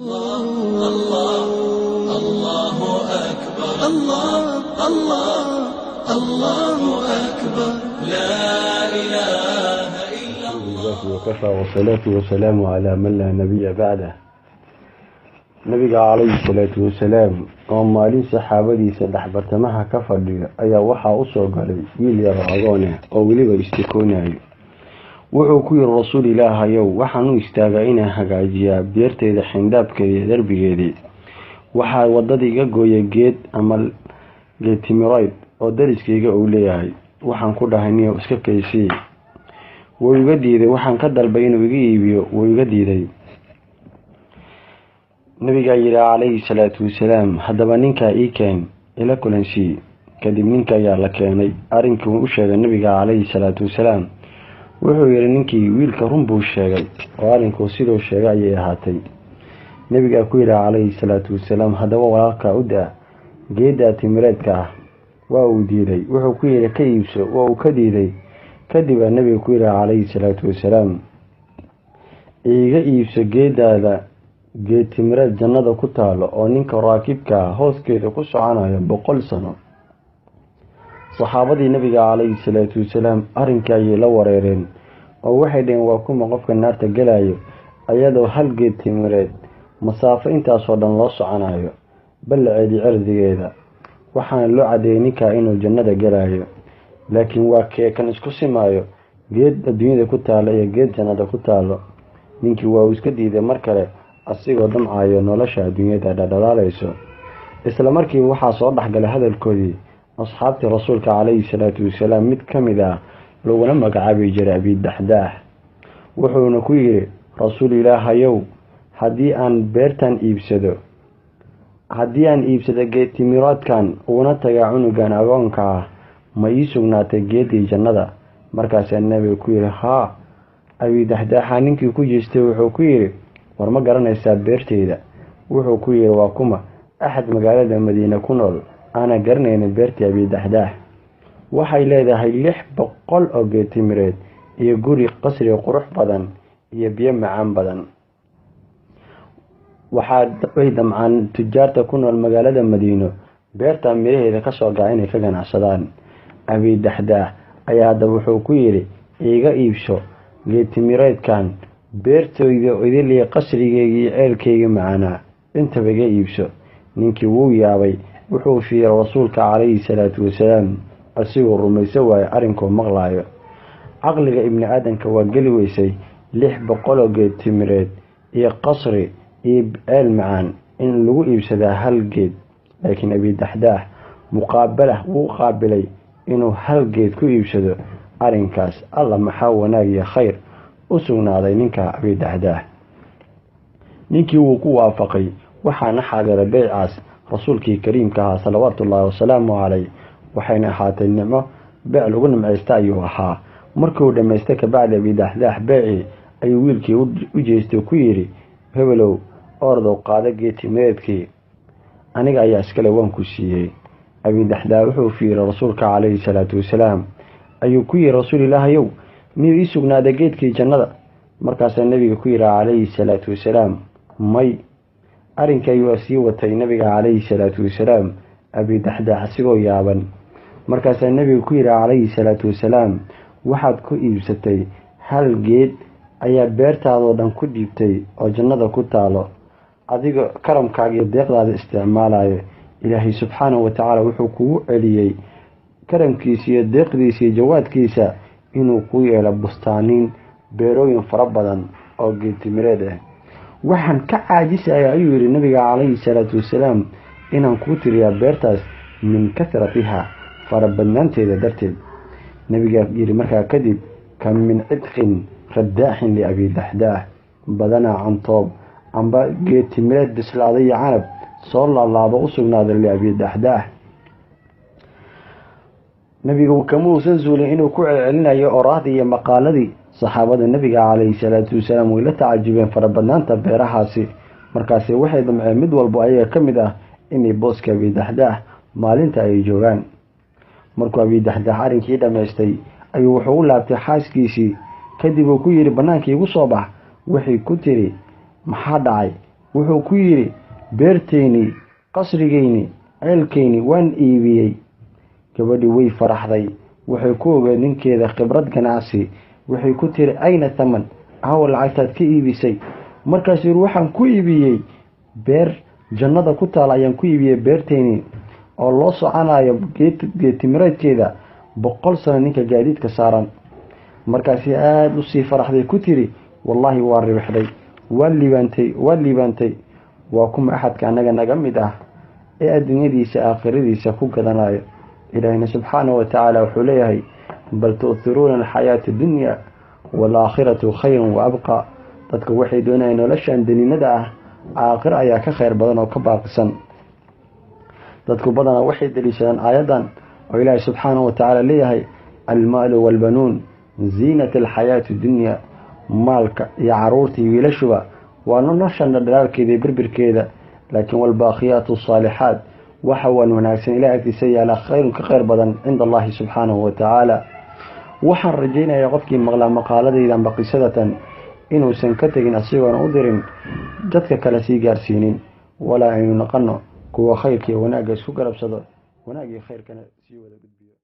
الله الله أكبر الله الله الله أكبر لا إله إلا الله وكفى والصلاة والسلام على من لا نبي بعده. Nabiga calayhi salaatu wasalaam oo maalin saxaabadiisa dhexbartamaha ka fadhiyo ayaa waxaa u soo galay wiil yaro agoon ah oo weliba istikoonayo. Wuxuu ku yiri, "Rasuul Ilaahayow, waxaan u istaagaa inaan hagaajiyaa beerteyda xindaabkeeda iyo darbigeedii. Waxaa wadada iga gooyay geed ama geed timireed oo dariskayga uu leeyahay. Waxaan ku dhahay, niyow, iska kaysii. Wuu iga diiday. Waxaan ka dalbay inuu iga iibiyo, wuu iga diiday." Nabigaa yidhi calayhi salaatu wasalaam, "Haddaba ninkaa ii keen, ila kulansii." Kadib ninka ayaa la keenay. Arrinkii wuu u sheegay nabiga calayhi salaatu wasalaam. Wuxuu yidhi ninkii, "Wiilka run buu sheegay oo arrinkuu siduu sheegay ayay ahaatay." Nabigaa ku yidhi calayhi salaatu wasalaam, "Haddaba walaalkaa u daa geeddaa timireedka ah." Waa uu diiday. Wuxuu ku yidhi, "Ka iibso." Waa uu ka diiday. Kadib aa nabiga ku yidhi calayhi salaatu wasalaam, "Iiga iibso geedaada geed timireed jannada ku taalo oo ninka raakibka ah hooskeeda ku soconayo 100 sano." Saxaabadii nabiga calayhi salaatu wasalaam arrinkii ayay la wareereen oo waxay dhaheen, "Waa kuma qofka naarta gelayo ayadoo hal geed timireed masaafo intaasoo dhan loo soconayo ballaceedii cirdigeeda?" Waxaana loo cadeeyey ninkaa inuu jannada gelayo, laakiin waa kee kan isku simaayo geed adduunyada ku taalo iyo geed jannada ku taalo? Ninkii waa uu iska diiday mar kale, asigoo damcayo nolosha adduunyada dhadhalaalayso. Isla markiiba waxaa soo dhexgalay hadalkoodii asxaabtii rasuulka calayhi salaatu wasalaam mid ka mid ah, laguna magacaabi jiray Abidaxdaah. Wuxuuna ku yidhi, "Rasuul Ilaahayow, haddii aan beertan iibsado, haddii aan iibsado geed timiraadkan, uguna tagaa cunugan agoonka ah, ma ii sugnaatay geeddii jannada?" Markaasaa nabiga ku yidhi, "Haa." Abidaxdaaxa ninkii ku jeestay wuxuu ku yidhi, "War ma garanaysaa beerteyda?" Wuxuu ku yidhi, "Waa kuma axad magaalada Madiine ku nool aanan garanaynin beertii Abidaxdaax? Waxay leedahay 600 oo geed timireed iyo guri qasri qurux badan iyo biyo macaan badan. Waxaa way damcaan tujaarta ku nool magaalada Madiino beerta miraheeda kasoo gaca inay ka ganacsadaan." Abidaxdaah ayaa haddaba wuxuu ku yidhi, "Iiga iibso geedtimireedkan beertayda idil, qasrigeyga iyo ceelkayga macaanaa, intaba iga iibso." Ninkii wuu yaabay. Wuxuu fiiray rasuulka calayhi salaatu wasalaam, asigoo rumayso waayo arrinkuu maqlaayo. Caqliga ibni aadamka waa geli weysay 600 oo geed timireed iyo qasri iyo ceel macaan in lagu iibsadaa hal geed. Laakiin Abidaxdaah muqaabalah wuu qaabilay inuu hal geed ku iibsado arrinkaas. Alla, maxaa wanaag iyo khayr u sugnaaday ninka Abidaxdaah! Ninkii wuu ku waafaqay, waxaana xaadiray beycaas rasuulkii kariimka ahaa salawaatullaahi wasalaamu caleyh. Waxayna ahaatay nicmo, beec lagu nimcaysta ayuu ahaa. Markii uu dhammaystay kabacdi Abidaxdaax beecii, ayuu wiilkii u jeestay, ku yidhi, "Hebelow, ordow qaada geedtimireedkii, aniga ayaa iskale, waan ku siiyey." Abidaxdaa wuxuu fiiray rasuulka calayhi salaatu wasalaam, ayuu ku yidhi, "Rasuul Ilaahayow, miyuu ii sugnaaday geedkii jannada?" Markaasaa nabiga ku yidhi calayhi salaatu wasalaam, "May." Arrinkii ayuu sii watay nabiga calayhi salaatu wasalaam, Abidaxdaax asigoo yaaban. Markaasaa nebiga ku yidhi calayhi salaatu wasalaam, "Waxaad ku iibsatay hal geed ayaa beertaadoo dhan ku dhiibtay oo jannada ku taalo. Adiga karamkaaga iyo deeqdaada isticmaalayo, Ilaahay subxaanahu watacaala wuxuu kugu celiyey karamkiisa iyo deeqdiisa iyo jawaadkiisa inuu ku yeelo bustaaniin, beerooyin fara badan oo geedtimireed ah. Waxaan ka caajisaya," ayuu yidhi nabiga calayhi salaatu wasalaam, "inaan kuu tiriyaa beertaas min kathratiha, farabadnaanteeda darteed." Nabigaa yidhi markaa kadib, "Kam min cidqin radaaxin liabidaxdaah." Badanaa cantoob amba geed timireed bislaaday iyo canab soo laalaabo u sugnaaday liabidaxdaah. Nabigu kama uusan zuulin inuu ku celcelinayo oraahdii iyo maqaaladii. Saxaabada nabiga calayhi salaatu wasalaam way la tacajubeen farabadnaanta beerahaasi. Markaasi waxay damceen mid walbo ayaga ka mid ah inay booska Abidaxdaah maalinta ay joogaan. Markuu Abidaxdaah arrinkii dhammaystay, ayuu wuxuu u laabtay xaaskiisii. Kadib uu ku yidhi, "Bannaankii igu soo bax." Waxay ku tiri, "Maxaa dhacay?" Wuxuu ku yidhi, beerteynii, qasrigeyni, ceelkeyni waan iibiyey. Gabadhii way faraxday, waxay ku ogeed ninkeeda khibrad ganacsi. Waxay ku tiri, ayna thaman, ahaw lacagtaad ka iibisay? Markaasuu yidhi, waxaan ku iibiyey beer jannada ku taal ayaan ku iibiyey beerteynii, oo loo soconayo geedtimireedkeeda 100 sano ninka gaadiidka saaran. Markaasi aada usii faraxday, ku tiri, wallaahi waa ribixday, waa liibaantay, waa liibaantay. Waa kuma axadka annaga naga mid ah ee adduunyadiisa aakhiradiisa ku gadanayo? Ilaahina subxaanahu watacaala wuxuu leeyahay, bal tu'thiruuna alxayaata addunya waalaakhiratu khayrun wa abqa. Dadka waxay doonayaan noloshan daniinada ah, aakhiro ayaa ka khayr badan oo ka baaqisan. Dadku badanaa waxay daliishadaan aayaddan oo Ilaahay subxaanahu watacaala leeyahay, almaalu waalbanuun ziinat alxayaati dunya. Maalka iyo caruurta iyo wiilashuba waa noloshan dhaldhalaalkeeda iyo birbirkeeda, laakiin waalbaaqiyaatu asaalixaat, waxa waan wanaagsan Ilahay agtiisa yaala, khayrun, ka khayr badan, cinda Allahi subxaanahu watacaala. Waxaan rajaynayaa qofkii maqlaa maqaaladayda amba qisadatan inuusan ka tegin asigoona u dirin dadka kale sii gaarsiinin. Walaa aynu noqono kuwa khayrka iyo wanaagga isku garabsado, wanaag iyo khayrkana sii wada gudbiyo.